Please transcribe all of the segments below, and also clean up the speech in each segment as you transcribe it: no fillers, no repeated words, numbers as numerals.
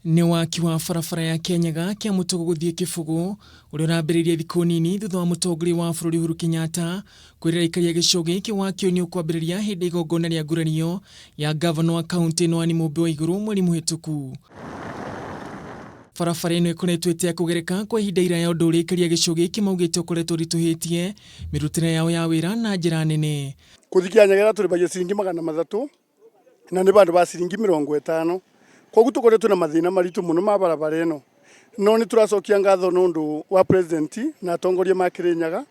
Nĩ waki wa barabara ya Kianyaga Kiamũtũgũ gũthiĩ Kĩbũgũ ũrĩa ũrambĩrĩirie thikũ nini thutha wa mũtongoria wa bũrũri Uhuru Kenyatta kwĩrĩra aikari a gĩcigo gĩkĩ waki ũyũ nĩ ũkwambĩrĩria hĩndĩ ya igongona rĩa ngurario ya ngavana wa kauntĩ ĩno Anne Mũmbi Waigũrũ mweri mũhĩtũku. Barabara ĩno ĩkoretwo ĩtekũgereka kwa ihinda iraya ũndũ ũrĩa aikari a gĩcigo gĩkĩ maugĩte ũkoretwo ũritũhĩtie mĩrutĩre yao ya wĩra na njĩra nene. Kũthiĩ Kianyaga tũrĩhagia ciringi 300 na nĩ bandũ ba ciringi 50. Koguo tũkoretwo na mathĩna maritũ mũno ma barabara ĩno. No nĩ tũracokia ngatho nĩ ũndũ wa president na atongoria ma Kĩrĩnyaga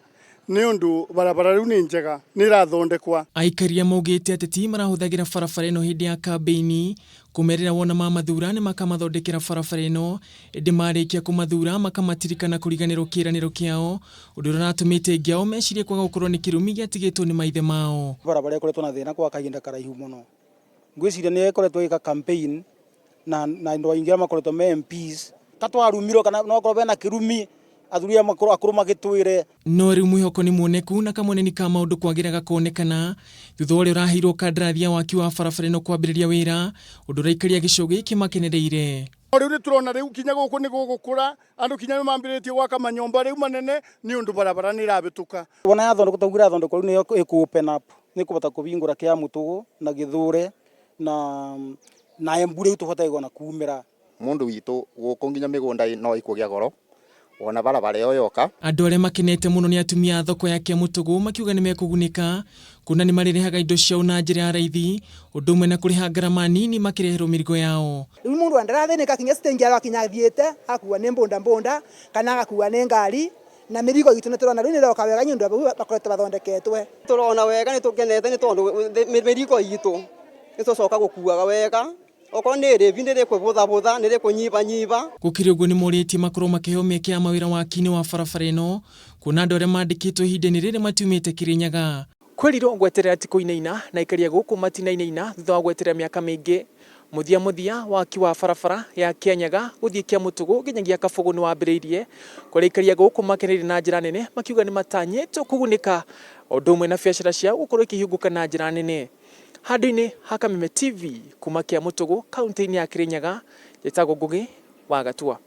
nĩ ũndũ barabara rĩu nĩ njega, nĩ ĩrathondekwa. Aikaria maugĩte ateti marahũthagĩra barabara ĩno hĩndĩ ya kambĩini kũmerĩra wona mamathura nĩ makamathondekera barabara ĩno ĩndĩ marĩkia kũmathura makamatirika na kũriganĩrwo kĩĩranĩro kĩao ũndũ ũrĩa ũratũmĩte aingĩ ao mecirie kwaga gũkorwo nĩ kĩrumi gĩatigĩtwo nĩ maithe mao. Barabara ĩkoretwo na thĩna kwa kahinda karaihu mũno. Ngwĩciria nĩ ĩkoretwo ĩgĩka campaign na na andũ aingĩ arĩa makoretwo me MPs. Ka twarumirwo kana no okorwo bena kĩrumi athuri aya akũrũ magĩtwĩre. No rĩu mwĩhoko nĩ muoneku na kamweneni ka maũndũ kwagĩra gakonekana thutha wa ũrĩa ũraheirwo kandarathi ya waki wa barabara ĩno kwambĩrĩria wĩra, ũndũ ũrĩa aikari a gĩcigo gĩkĩ makenereire. No rĩu nĩ tũrona rĩu kinya gũkũ nĩ gũgũkũra, andũ kinya nĩ mambĩrĩtie gwaka manyũmba rĩu manene nĩ ũndũ barabara nĩ ĩrahĩtũka. Wona yathondekwo ta ũguo ĩrathondekwo rĩu nĩyo ĩkũ open up, nĩ ĩkũhota kũhingũra Kĩamũtũgũ na Gĩthũre na na Embu rĩu tũhote ona kumĩra. Mũndũ witũ gũkũ nginya mĩgũnda no ĩkũgĩa goro wona barabara ĩyo yoka. Andũ arĩa makenete mũno nĩ atumia a thoko ya Kĩamũtũgũ makiuga nĩ mekũgunĩka kuona nĩ marĩrĩhaga indo ciao na njĩra ya raithi ũndũ ũmwe na kũrĩha ngarama nini makĩreherwo mĩrigo yao. Rĩu mũndũ ndarathĩnĩka kinya stage agakinya athiĩte agakuo nĩ mbũnda mbũnda kana agakuo nĩ ngari na mĩrigo itũ nĩ tũrona rĩu nĩ ĩroka wega nĩ ũndũ wa bakoretwo bathondeketwe. Tũrona wega nĩ tũkenete nĩ tondũ mĩrigo itũ nĩ tũcoka gũkuaga wega okorwo nĩ rĩbi nĩ rĩkũbũthabũtha nĩ rĩkũnyibanyiba. Gũkĩrĩ ũguo nĩmorĩtie makorwo makĩheo mĩeke ya mawĩra waki-inĩ wa barabara ĩno kuona andũ arĩa mandĩkĩtwo ihinda-inĩ rĩrĩ matiumĩte Kĩrĩnyaga. Kwĩrirwo gweterera ti kũinaina na aikari a gũkũ matinainaina thutha wa gweterera mĩaka mĩingĩ. Mũthia mũthia waki wa barabara ya Kĩanyaga gũthiĩ Kĩamũtũgũ nginyagia Kabũgũ nĩwambĩrĩirie kũrĩa aikari a gũkũ makeneire na njĩra nene makiuga nĩmatanyĩtwo kũgunĩka o ũndũ ũmwe na biacara ciao gũkorwo ikĩhingũka na njĩra nene. Handũ-inĩ ha Kameme TV kuma Kĩamũtũgũ kauntĩ-inĩ ya Kĩrĩnyaga, njĩtagwo Ngũgĩ wa Gatua.